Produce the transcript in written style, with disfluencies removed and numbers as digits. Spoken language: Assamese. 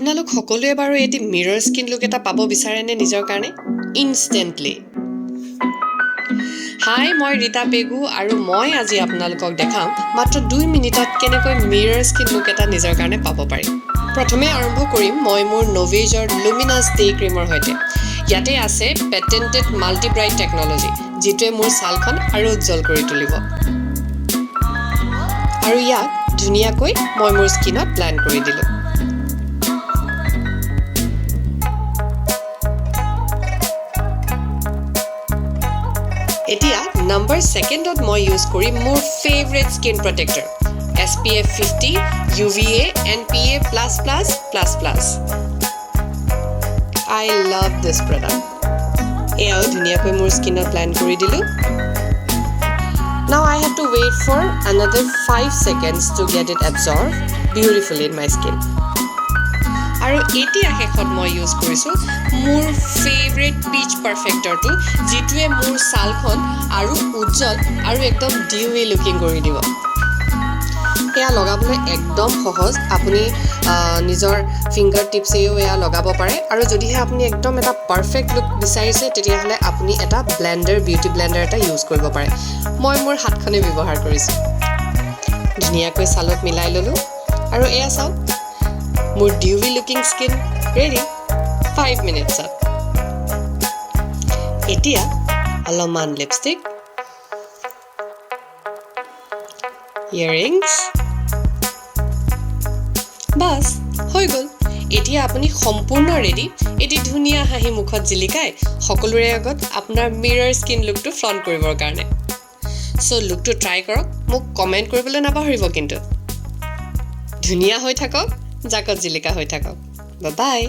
আপোনালোক সকলোৱে বাৰু এটি মিৰৰ স্কিন লুক এটা পাব বিচাৰেনে নিজৰ কাৰণে ইনষ্টেণ্টলি? হাই, মই ৰীতা পেগু আৰু মই আজি আপোনালোকক দেখাম মাত্ৰ 2 মিনিটত কেনেকৈ মিৰৰ স্কিন লুক এটা নিজৰ কাৰণে পাব পাৰি। প্ৰথমে আৰম্ভ কৰিম মই মোৰ নভেজৰ লুমিনাছ ডে ক্ৰীমৰ সৈতে। ইয়াতে আছে পেটেণ্টেড মাল্টি ব্ৰাইট টেকন'লজি, যিটোৱে মোৰ ছালখন আৰু উজ্জ্বল কৰি তুলিব আৰু ইয়াক ধুনীয়াকৈ মই মোৰ স্কিনত ব্লেণ্ড কৰি দিলোঁ। এতিয়া নম্বৰ ছেকেণ্ডত মই ইউজ কৰিম মোৰ favourite skin protector, SPF 50 UVA and PA++++। I love this product। এয়াও ধুনীয়াকৈ মোৰ স্কিনত ব্লেণ্ড কৰি দিলোঁ। Now I have to wait for another 5 seconds to get it absorbed beautifully in my skin. আৰু এতিয়া শেষত মই ইউজ কৰিছোঁ মোৰ ফেভৰেট পিচ পাৰফেক্টৰটো, যিটোৱে মোৰ ছালখন আৰু উজ্জ্বল আৰু একদম ডিউই লুকিং কৰি দিব। এয়া লগাবলৈ একদম সহজ। আপুনি নিজৰ ফিংগাৰ টিপছেও এয়া লগাব পাৰে আৰু যদিহে আপুনি একদম এটা পাৰফেক্ট লুক বিচাৰিছে, তেতিয়াহ'লে আপুনি এটা ব্লেণ্ডাৰ, বিউটি ব্লেণ্ডাৰ এটা ইউজ কৰিব পাৰে। মই মোৰ হাতখনেই ব্যৱহাৰ কৰিছোঁ। ধুনীয়াকৈ ছালত মিলাই ল'লোঁ আৰু এয়া চাওক, মোৰ ডিউই লুকিং স্কিন ৰেডি 5 মিনিটছত। এতিয়া অলপমান লিপষ্টিক, ইয়েৰিংছ, বাছ, হৈ গ'ল। এতিয়া আপুনি সম্পূৰ্ণ ৰেডি এটি ধুনীয়া হাঁহি মুখত জিলিকাই সকলোৰে আগত আপোনাৰ মিৰৰ স্কিন লুকটো ফ্লণ্ট কৰিবৰ কাৰণে। চ' লুকটো ট্ৰাই কৰক, মোক কমেণ্ট কৰিবলৈ নাপাহৰিব কিন্তু। ধুনীয়া হৈ থাকক, জাকত জিলিকা হৈ থাকক। বাই।